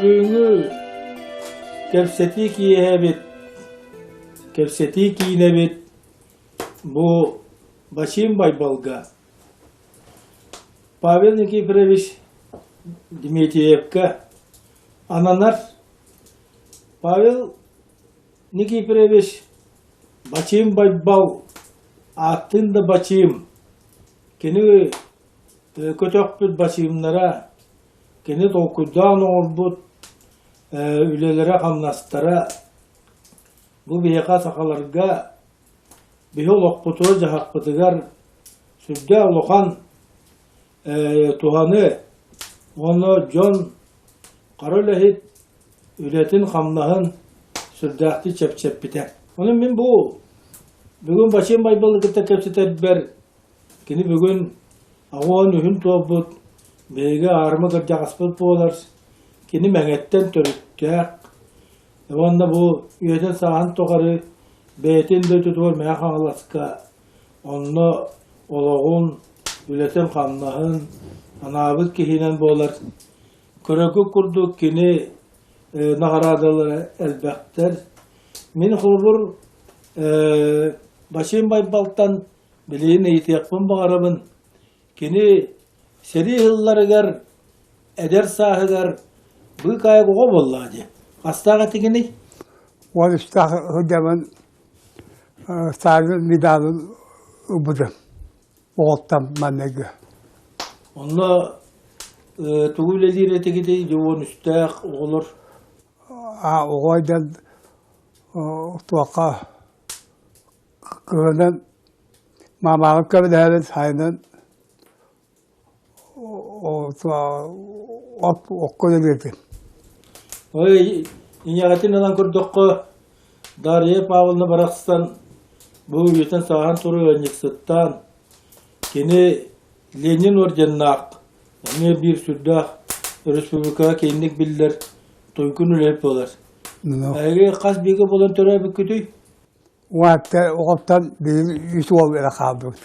Бүгүҥҥү кэпсэтии киэһэбит, кэпсэтии киинэбит бу Бачыым Байбалга Павел Никифорович Дмитриевка ананар. Павел Никифорович Бачыым Байбал ааттыын да Бачыым, кини көтөхпүт бачыымнара, кини толкуйдаан оҥорбут үлэлэрэ-хамнастара бу биһиэхэ сахаларга биһи олохпутугар-дьаһахпытыгар сүрдээх улахан туһаны уонна дьон хара үлэһит үлэтин-хамнаһын сүрдээхтик чэпчэппитэ. Онон мин бу бүгүн Бачыым Байбалы кытта кэпсэтэрбэр кини бүгүн аҕуон үһүн туолбут биһиги аарыма кырдьаҕаспыт буолар, кини Мэҥэттэн төрүттээх уонна бу үйэтин-сааһын тухары бэйэтин дойдутугар Мэҥэ Хаҥаласка онно олоҕун, үлэтин-хамнаһын анаабыт киһинэн буолар. Көрөргүт курдук кини наҕараадалара элбэхтэр. Мин холобур Бачыым Байбалтан билигин ыйытыахпын баҕарабын. Кини сэрии сылларыгар эдэр сааһыгар быыкаайык оҕо буоллаҕа дии. Хастаах этигиний? Уон үстээх сылдьабын Сталин медалын ылбытым. Оҕоттон манныгы. Онно тугу үлэлиир этигитий уон үстээх оҕолор? Оҕо айдан туохха кыһынын маамаҕын көмөлөһөбүн сайынын окко үлэлиирбин. Ой, ийэҕитин ылан көрдөххө, Дарья Павловна барахсан бу үйэтин сааһын туруу ыанньыксыттаан, кини Ленин орденнаах, эмиэ биир сүрдээх республикаҕа киэҥник биллэр туйгун үлэһит буолар. Эһиги хас бииргэ буолан төрөөбүккүтүй? Уонна оҕоттон билигин үс уол эрэ хаалбыт.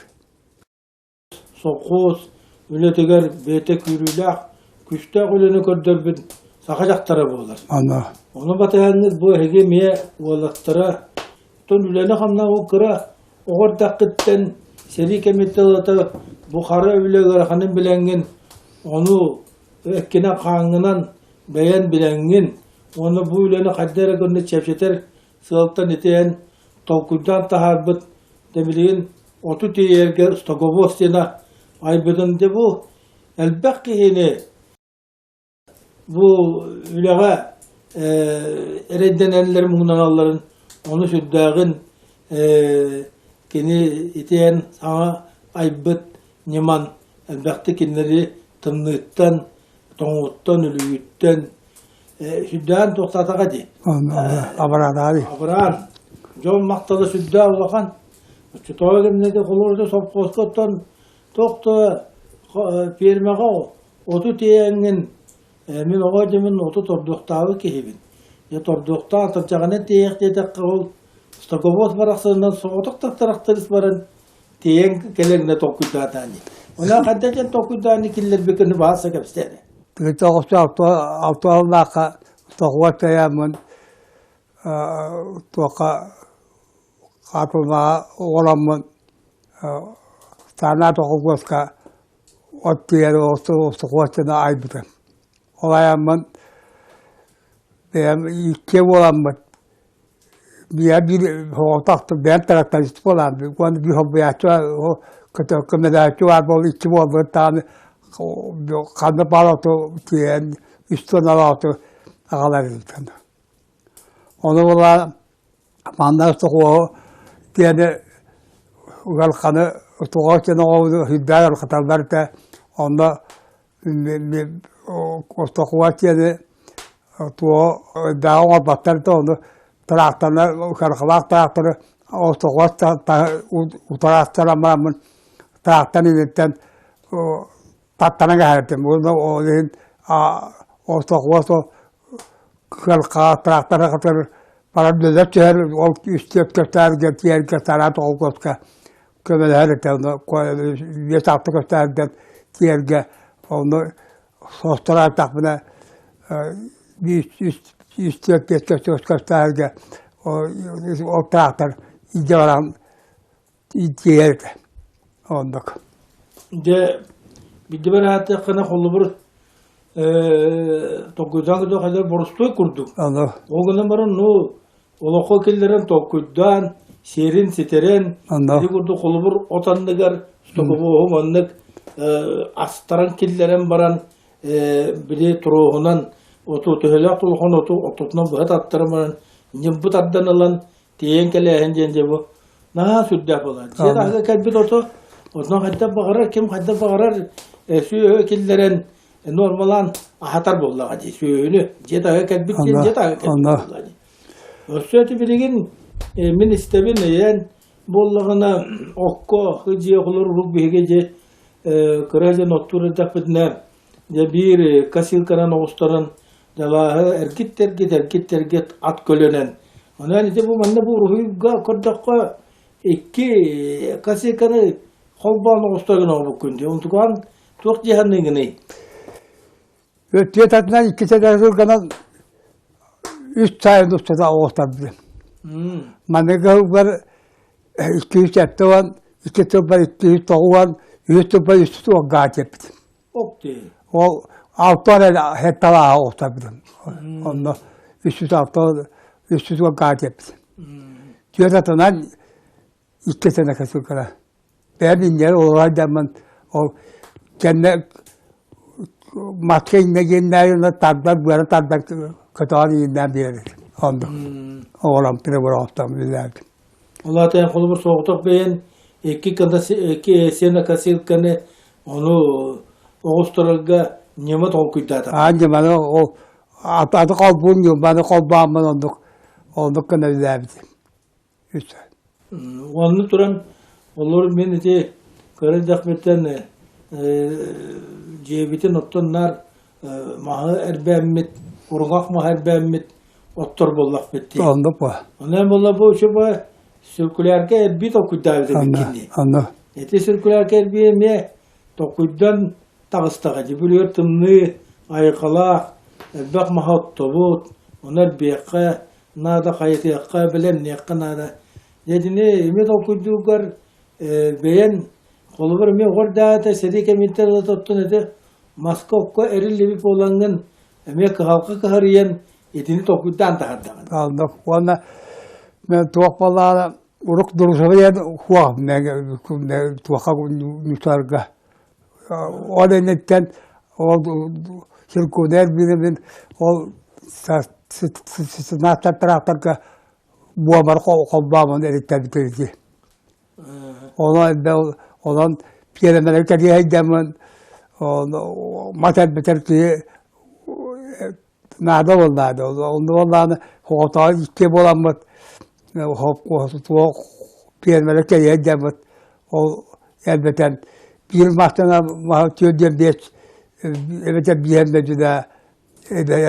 Сопхуос үлэтигэр бэйэтэ күүрүүлээх, күстээх үлэни көрдөрбүт саха дьахтара буолар. Аны Ону батыһаҥҥыт бу эһиги эмиэ уолаттара оттон үлэни-хамнаһы кыра оҕо эрдэххиттэн сэрии кэмиттэн ылата бу хара үлэ ыараханын билэҥҥин, ону эккинэн-хааҥҥынан бэйэн билэҥҥин уонна бу үлэни хайдах эрэ гына чэпчэтэр сыалтан итиэн толкуйдаан таһаарбыт дьэ билигин оту тиэйэргэ стоговоз диэн айбытын дьэ бу элбэх киһини бу үлэҕэ эрэйдэнэллэр муҥнаналларын ону сүрдээҕин кини итиэн саҥа айбыт ньыман элбэхтик кинилэри тымныыттан тоҥууттан үлүйүүттэн сүрдээн туохтаатаҕа дии. Абыраатаҕа дии. Абыраан. Дьон махтала сүрдээх улахан. Оччотооҕу кэмнэргэ холуурда совхозка оттон туох да фермаҕа оту тиэйэҥҥин мин оҕо дьимин оту тордуохтаабыт киһибин. Дьэ тордуохтаан тырдьаҕынан тиэйиэх диэтэххэ ол стоковоз барахсанынан соҕотох тахтарахтарыс баран тиэйэн кэлэҥнэ толкуйдаатаан дии. Онон хайдах диэн толкуйдаан киллэрбиккин бааса кэпсээнэ. Тыгытоҕусу алтуаллаахха тоҕуга тэйэммин туохха хаатылмаҕа оҕоломмун саанаа тоҕугуоска от тиийэн остукуостаны айбытым. Ол айаммын бэйэм иккиэ буоламмыт биир соҕотох бэйэм тракторист буолаан уонна биир холбуйааччы көмөлөһөөччү баар буолан икки буолбут даҕаны ханна баар оту тиэйэн үс туонналаах оту аҕалар этим. Ону буолан манна сокуоһу тиэни ыараханы туоҕа тиэн оҕобуну сүүрдээх ыарахаталлар этэ онно Ортокуга диэни туоҕу элбэҕи оҥорботтор да ону тыраахтарына кыралаах тыраахтары ортокуга утараастаран бараммын тыраахтан инниттэн таттаран кэһэртим уонна ол иһин ортокуга сол кыалкаҕа тыраахтары кытары баран үлэлэр түһэр ол үс түөрт көстөөргө тиэргэ сараат холкуоска көмөлөһөр этэ ону үөс алта көстөөргө тиэргэ ону состороотахпына. Биир үс үс түөрт биэс көстөөстөөхөргө ол трактор илдьэ баран тиийэр этэ. Оннук. Дьэ, биирдэ бараатаххына холобур толкуйдаан көрдөххө хайдах боростуой курдук. Ону Ол гынан баран, ну, олоххо киллэрэн толкуйдаан, сиэрин ситэрэн, Онно. ити курдук холобур от анныгар стокобуоһу маннык астаран киллэрэн баран били туруоһунан оту төһөлөөх улахан оту ортотунан быһа таттаран баран ньымпы тардан ылан тиэйэн кэлээһин диэн дьэ бу наһаа сүрдээх буолар. Дьиэ таһыгар кэлбит ото отунан хайдах баҕарар ким хайдах баҕарар сүөһү киллэрэн нуормалаан аһатар буоллаҕа дии сүөһүнү дьиэ таһыгар кэлбит диэн дьиэ таһыгар кэлбит буоллаҕа дии. Өссө ити билигин мин истэбин өйөөн буоллаҕына окко дьиэ оҕолор урук биһиги дьиэ кыра дьон оттуур эрдэхпитинэ дьэ биир косилканан оҕустаран дьалааһы эргит-эргит эргит-эргит ат көлөнөн онон ити бу манна бу уруһуйга көрдөххө икки косилканы холбоон оҕустаргын оҥорбуккун дии онтукаан туох дии саныыгыный? Өттүө татынан иккитэ сылгынан үс сайын устата оҕустардым. Маныга сылбар 270, икки сылбар 290, үс сылбар 310 гаа тиэппитим. Ол алта эрэ хетталааҕа оҕустарбытым. Онно 306, 310 гаа тиэппитим. Түөрт атынан икки сэнэ косилкара. Бэйэм иннигэр олорор дьаммын ол кэннэ маска иннэ диэннээри тардар быара тардар көтөҕөн ииннээн биэрэр оннук оҕолом прибор билээбитим. Ол аата холобур соҕотох бэйэн икки икки сенокосилканы ону оҕустарарга ньыма толкуйдаата. Аа ньыманы ол аты холбуун ньыманы холбооммун оннук оннук гына үлэлээбитим. Онно туран олор мин ити кыра эрдэхпиттэн дьиэбитин оттон наар маһы эрбээммит, куруҥах маһы эрбээммит оттор буоллахпыт дии. Оннук буо. Онон буолла бу учуба циркулярка эрбии толкуйдаабыт эбиккин дии. Онно. Ити циркулярка эрбии эмиэ толкуйдан таҕыстаҕа дии. Бүлүөр тымныы, айылҕалаах, элбэх маһы оттобут, ону эрбиэххэ, наада хайытыахха, бэлэмниэххэ наада. Дьэ итини эмиэ толкуйдуугар бэйэн холобур эмиэ оҕор даата сэрии кэмиттэн ыла оттон ити маска окко эриллибит буолаҥҥын эмиэ кыһалҕа кыһарыйан итини толкуйдаан таһардаҕын. Оннук уонна мен туох буоллаҕына урук дружбайан хуах туохха ньутарга ол инниттэн ол циркунер билимин ол тракторга буомар холбоомун эриттэрбитирди онон онон пиэрэмэлэр кэриэһэйдэммин мат элбэтэр киһи наада буоллаады онно буоллааны хоҕотоҕо икки буоламмыт туох пиэрмэлэр кэриэһэйдэммит ол элбэтэн биир мастана түөрт биэс эбэтэр биэһэн бэдьүдэ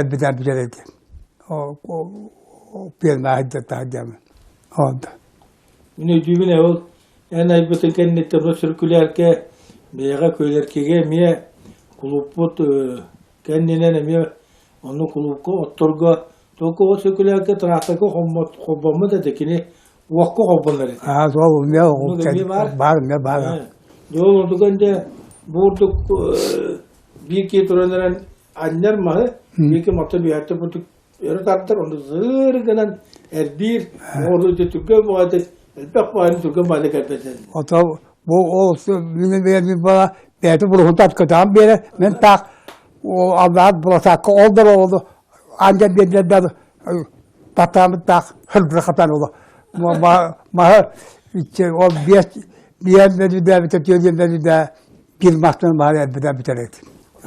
элбэтэн бүтэр этим пиэрмэ таһырдьаммын онто Мин өйдүүбүн ээ ол эн айбытын кэнниттэн бу циркулярка бэйэҕэ Күөлэркигэ эмиэ кулууппут кэннинэн эмиэ ону кулуупка отторго только ол циркулярка тракторга холбоммут этэ кини уокка холбонор этэ. Аа сол эмиэ баар баар эмиэ баар. Дьэ ол ордуган дьэ бу курдук биир киһи туран эрэн анньар маһы биир киһи мантан үөһэттэн курдук өрө тардар ону зыр гынан эрбиир оҕолору түргэн баҕайытык элбэх баҕайыны түргэн баҕайытык эрбэтэн. Ото бу ол мин бэйэм бала бэйэтин буруһун таткытаан биэрэ мен таах аллаат буласаакка ол да олу анжан биэрдэр татаамыт таах хырдыра хатан оло маһы ол биэс биэн бэдүдээбитэ түөрдүөн бэдүдээ биир мастан баары эрбитэ бүтэр эти.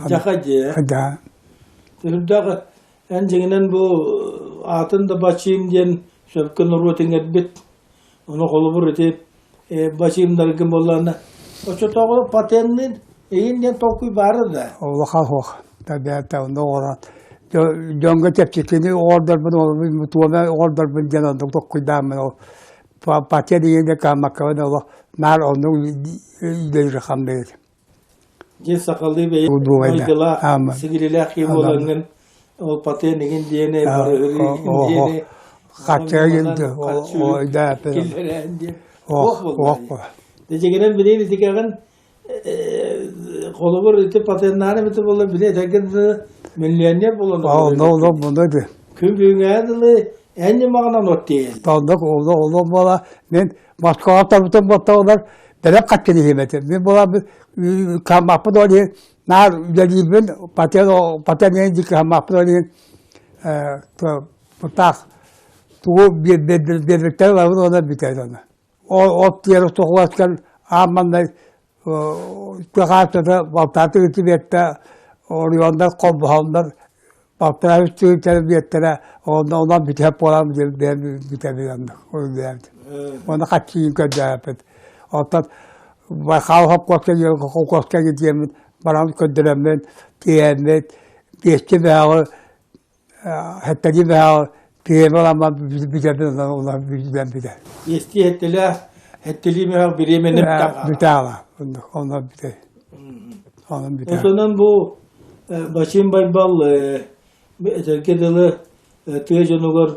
Дьаха дьиэ. Да. Үрдээх эн дьиҥинэн бу аатын да бачыым диэн сөпкө норуот иҥэрбит. Ону холобур ити бачыымнаргын буоллаҕына оччотооҕу патенныын эйин диэн толкуй баара да. Улахан суох. Табиата онно оҕорон дьоҥҥо чэпчэкини оҕордорбун туома оҕордорбун диэн оннук толкуйдааммын ол патент диэн каамаккабын олох наар оннук үлэлиир хамныыр. Дьиэ сахалыы бэйэ майгылаах, сигилилээх киһи буолаҥҥын. Ол патент игин диэни, барыһырыы игин диэни, Хаччыга гинди, ол өйдөөппүт. Киллэрэн диэн. Ох буолла. Дьигинэн билин итикэҕин холобур ити патеннаары бити буолла били этэргин миллионер буолан Онно олох буну ди. Күн бүгүҥҥэ дылы эн ньымаҕынан от тиэйэн. Оннук олох олох буола мен Москваҕа тобутун боттоҕулар бэлэм хаччын иһим этим. Мин буола кыһаммаппын ол иһин наар үлэлиирбин патент патент диэн кыһаммаппын ол иһин таах тугу биэрбиттэр ылабын уонна бүтэр оны. Ол тиэр тоҕуоскан аан маҥнай тыаҕааччыта балтааты ытыбиэттэ оройуоннар холбоһоннор балтараа үс тыһыынчаны биэртэрэ онно онон бүтэһик буолан бүтэбит онно уонна хаччыйын көрдөөппүт оттон Байкал холкуоска холкуоска диэммит баран көрдөрөммүт тиийэммит биэсти бэҕи Хэттэлии бэҕэ бириэмэ ыламман бүтэбин онон бүтэн бүтэ. Биэстии хэттэлээх хэттэлии мөһөх бириэмэни бүтээҕэ. Онон бүтэ. Онон бүтэ. Онон бу Бачим Байбал этэргэ дылы тыа дьонугар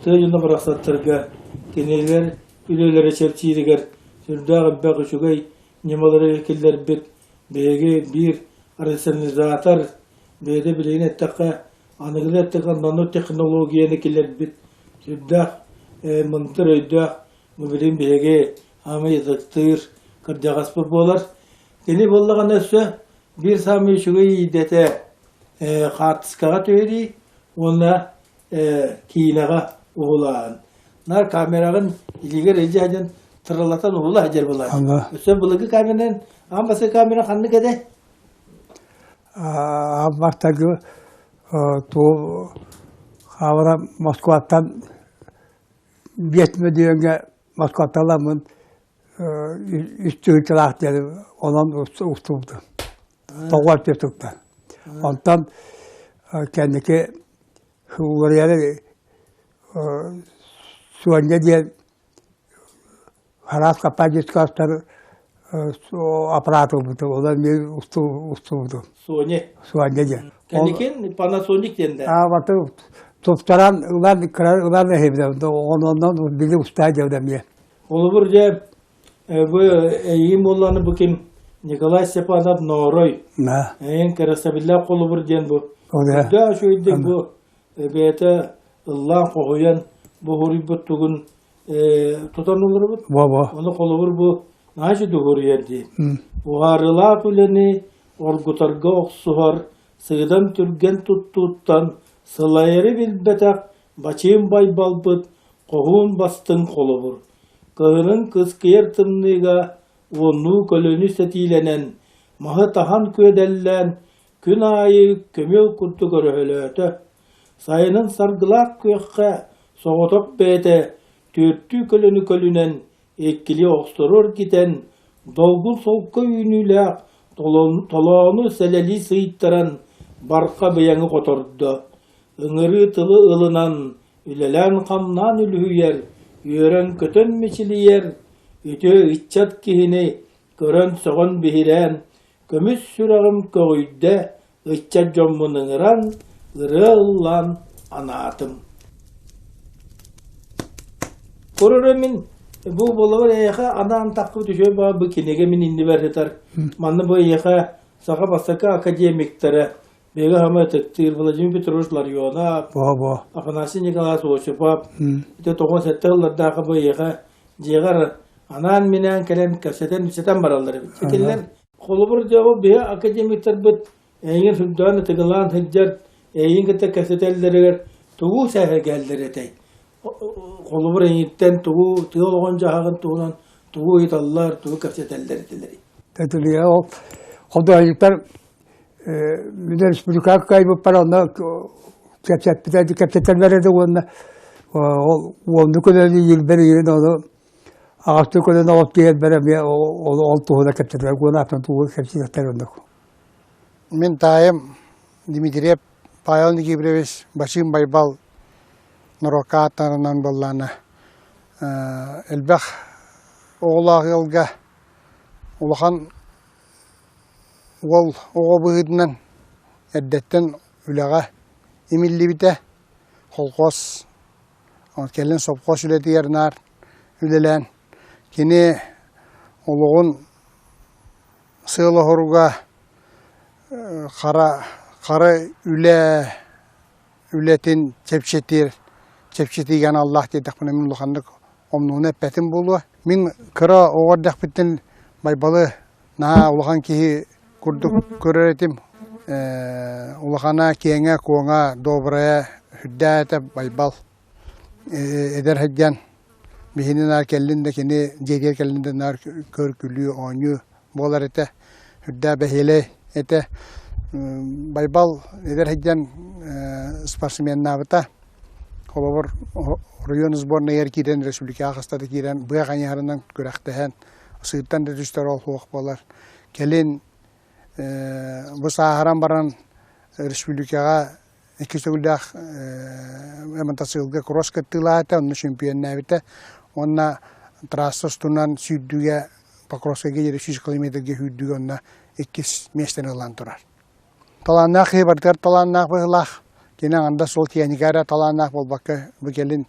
тыа дьоно барахсаттарга кинилэр үлэлэрэ чэпчииригэр сүрдээх элбэх үчүгэй ньымалары киллэрбит биһиги биир рационализатор бэйэтэ билигин эттэххэ, аныгылыы эттэххэ нанотехнологияны киллэрбит сүрдээх мындыр өйдөөх бу билигин биһиги аамай ытыктыыр кырдьаҕаспыт буолар. Кини буоллаҕына өссө биир саамай үчүгэй идэтэ хаартыскаҕа түһэрии уонна киинэҕэ уһулааһын. Наар камераҕын илиигэр илдьэ сылдьан тырылатан уһула сылдьар буолааччы. Өссө былыргы камеранан аан бастакы камера ханнык этэй? Бастакы туу хаалара Москваттан 5 мөлүйүөҥҥэ Москваттан ыламмын үс тыһыынчалаах диэн онон устубутум. Тоҕо түстүктэн. Онтон кэнники уларыйары Суонньа диэн Араас каппадическастар аппарат ылбытым, онон мин устубутум. Соня. Соня диэн. Кэнникин Panasonic диэн да? Аа, баты туптаран ылан, кыра ылан эһибитим. Онон били устаа диэбитим эмиэ. Холобур дьэ, бу эйиин буоллааны бу ким Николай Степанов Ноорой. Эйин кэрэсэбиллээх холобур диэн бу. Үрдээх үчүгэйдик бу бэйэтэ ыллаан хоһуйан бу хоруйбут тугун тутан олоробут. Ону холобур бу наһаа дуһуруйар дии. Уһаарылаах үлэни оргутарга охсуһар, сыыдам түргэн туттууттан сылайары билбэтэх Бачыым Байбалбыт хоһуун бастыҥ холобур. Кыһынын кыскыйар тымныыга уоннуу көлөнү сэтиилэнэн, маһы таһан күөдэллээн, күн аайы көмүөл курдук өрөһөлөөтө. Сайынын саргылаах күөххэ соҕотох бэйэтэ түөртүү көлөнү көлүнэн иккилии охсору эргитэн, долгун солко үүнүүлээх толоону сэлэлии сыйтаран барха быйаҥы хотордо. Ыҥырыы тылы ылынан, үлэлээн-хамнаан үлүһүйэр, үөрэн-көтөн мичилийэр, үтүө ыччат киһини көрөн сөҕөн биһирээн, көмүс сүрэҕим көҕүйдэ, ыччат дьоммун ыҥыран, ырыа ыллаан анаатым. Корору мин бу боловар эйиэхэ анаан таххыбыт үчүгэй баҕа бу кинигэ мин иннибэр сытар. Манна бу эйиэхэ саха бастакы академиктара биһиги хаама ытыктыыр Владимир Петрович Ларионов, Афанасий Николаевич Осипов ити 97 сыллардаахы бу эйиэхэ дьиэҕэр анаан-минээн кэлэн кэпсэтэн-ипсэтэн бараллар эбит. Итиннэр Холобур, дьэ ол биһи академиктарбыт эйигин сүрдээн ытыгылаан сылдьар, эйигин кытта кэпсэтэллэригэр тугу сэһэргэллэр этэй? Холобур, эйигиттэн тугу тыа олоҕун дьаһаҕын туһунан тугу ыйыталлар, тугу кэпсэтэллэр этилэрий? Тэтилигэ ол художниктар мин республикаҕа кыайбыппар онно кэпсэппитэ кэпсэтэллэр этэ уонна ол уонну көлөнү иирбэр иирин ону Аҕастыы көлөн оҕус тиийэрбэр эмиэ ол туһунан кэпсэтэр уонна атын тугу кэпсиэхтэр оннук. Мин таайым Дмитриев Павел Никифорович Бачыым Байбал норуокка ааттарынан буоллаана элбэх оҕолоох ыалга улахан уол оҕо быһыытынан эрдэттэн үлэҕэ имиллибитэ. Холхуос, кэлин сопхуос үлэтигэр наар үлэлээн, кини олоҕун сыал оһоруга хара, хара үлэ үлэтин чэпчэтиир, чэпчэтиигэ аналлаах диэтэхпинэ мин улаханнык омнуону эппэтим буолуо. Мин кыра оҕо эрдэхпиттэн Байбалы наһаа улахан киһи курдук көрөр этим. Улахана, киэҥэ-куоҥа, добрая, үрдээх этэ Байбал. Эдэр сылдьан биһини наар кэллин да кини дьиэтигэр кэллин да наар көр-күлүү, оонньуу буолар этэ. Үрдээх бэһиэлэй этэ. Байбал эдэр сылдьан спортсменнаабыта. Холобур, оройуон сборнайыгар киирэн, республикаҕа хаста да киирэн, быа хайыһарынан күрэхтэһэн, сыыртан да түстэр ол суох буолар. Кэлин бу сааһыран баран республикаҕа иккис төгүллээх мотоциклга кросс кыттыылаата, онно чемпионнаабыта. Уонна трасса устунан сүүрдүүгэ Покровскайга диэри 100 километрга сүүрдүүгэ онно иккис миэстэни ылан турар. Талааннаах киһи барытыгар талааннаах быһыылаах. Кини аҥардас ол тиэхиньикэ эрэ талааннаах буолбакка, бу кэлин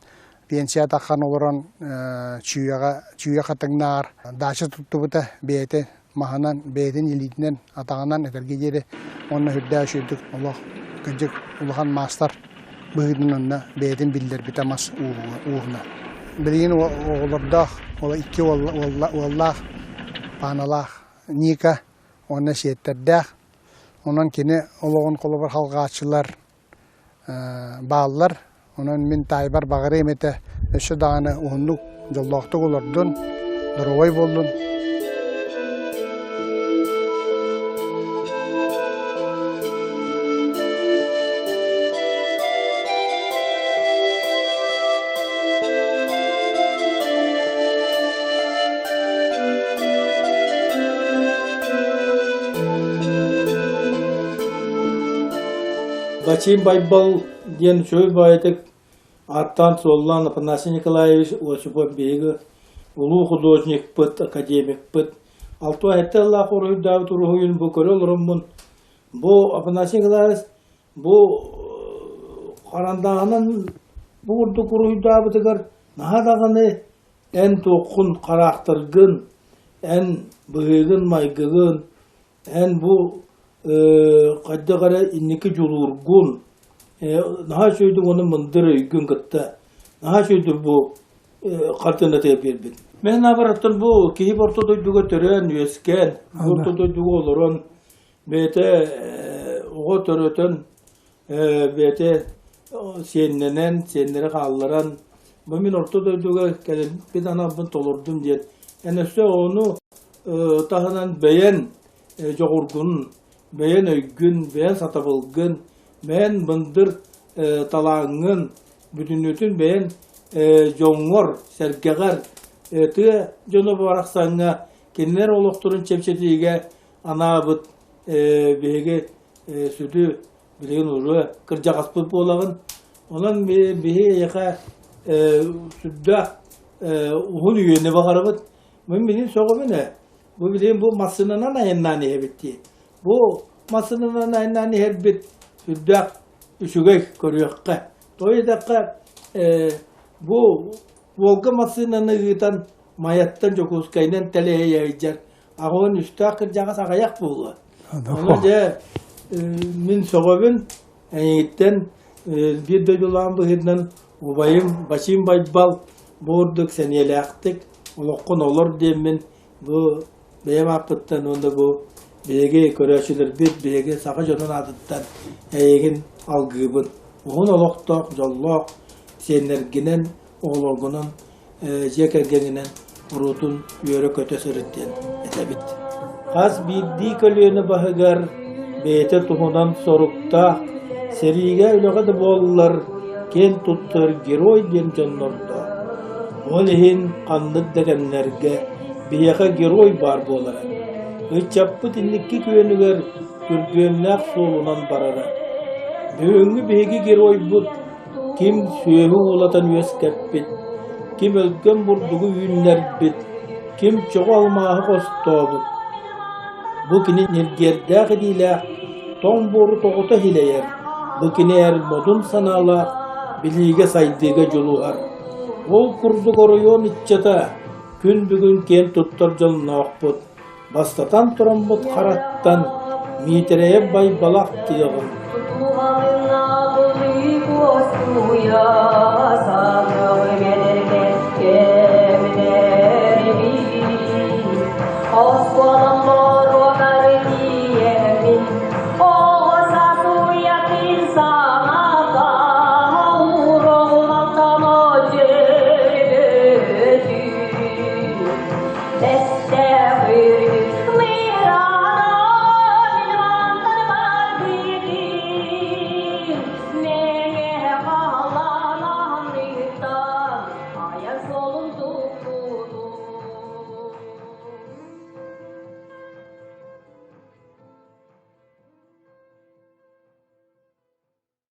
пенсия таххан олорон чүүйэҕэ чүүйэ хатыҥнааҕар дача туттубута бэйэтэ маһынан, бэйэтин илиитинэн, атаҕынан этэргэ диэри уонна үрдээх үчүгэйдик олох кырдьык улахан маастар быһыытынан онно бэйэтин биллэрбитэ мас ууһунан. Билигин оҕолордоох, икки уоллаах, пааналаах Ника уонна сиэттэрдээх. Онон кини олоҕун холобур халҕааччылар бааллар. Онон мин таайбар баҕарыам этэ, өссө даҕаны уһуннук, дьоллоохтук олордун, доруобай буоллун. Бачыым Байбал диэн үчүгэй баҕайытык ааттаан-суоллаан Афанасий Николаевич Осипов биһиги улуу художникпыт, академикпыт. Алта сыллаах уруһуйдаабыт уруһуйун бу көрө олороммун, бу Афанасий Николаевич бу харандааһынан бу курдук уруһуйдаабытыгар наһаа даҕаны эн туоххун хараахтаргын, эн быһыыгын-майгыгын, эн бу хайдах эрэ инники дьулуургун, наһаа үчүгэйдик уонна мындыр өйгүн кытта наһаа үчүгэйдик бу хартыынатыгар биэрбит. Мен наобороттан бу киһи орто дойдуга төрөөн, үөскээн, орто дойдуга олорон, бэйэтэ оҕо төрөтөн, бэйэтэ сиэннэнэн, сиэннэри хаалларан, бу мин орто дойдуга кэлбит аналбын толордум диэн. Эн өссө ону таһынан бэйэн дьоҕургун, бэйэн өйгүн, бэйэн сатабылгын, бэйэн мындыр талааҥҥын, бүтүннүүтүн бэйэн дьоҥҥор, сэргэҕэр, тыа дьоно барахсаҥҥа кинилэр олохторун чэпчэтиигэ анаабыт биһиги сүдү билигин уже кырдьаҕаспыт буолаҕын. Онон биһи эйиэхэ сүрдээх уһун үйэни баҕарабыт. Мин билин сөҕөбүн ээ. Бу билигин бу массыынанан айаннаан иһэбит дии. Бу массыынанан айаннаан иһэрбит сүрдээх үчүгэй көрүөххэ. Тоҕо диэтэххэ, бу Волга массыынаны ыытан Майаттан Дьокуускайынан тэлэһийэ сылдьар аҕабын үстээх кырдьаҕас аҕыйах буолуо. Ону дьэ мин сөҕөбүн эйигиттэн биир дойдулаах быһыытынан убайым Бачыым Байбал бу курдук сэниэлээхтик олоххун олор диэммин бу бэйэм ааппыттан уонна бу биһиги көрөөччүлэрбит, биһиги саха дьонун аатыттан эйигин алгыыбын. Уһун олохтоох, дьоллоох сиэннэргинэн, оҕолоргунан, дьиэ кэргэҥинэн куруутун үөрэ-көтө сырыт диэн этэбит. Хас биирдии көлүөнэ баһыгар бэйэтэ туһунан соруктаах, сэриигэ үлэҕэ да буоллар, киэн туттар герой диэн дьоннордоох. Ол иһин ханнык да кэмнэргэ биһиэхэ герой баар буолара. Ыччаппыт инники күөнүгэр күргүөмнээх суолунан барара. Бүгүҥҥү биһиги геройбут ким сүөһү уулатан үөскэппит, ким өлгөм бурдугу үүннэрбит, ким чоҕу алмааһы хостообут. Бу кини ньиргиэрдээх илиилээх тоҥ буору тоҕута иһилэйэр, Бу кини эр модун санаалаах, билиигэ сайдыыга дьулуһар. Ол курдук оройуон ыччата күн бүгүн киэн туттар дьонноохпут. Бастатан тураммыт хараттан Миитэрэйэп Байбалах тыаҕын.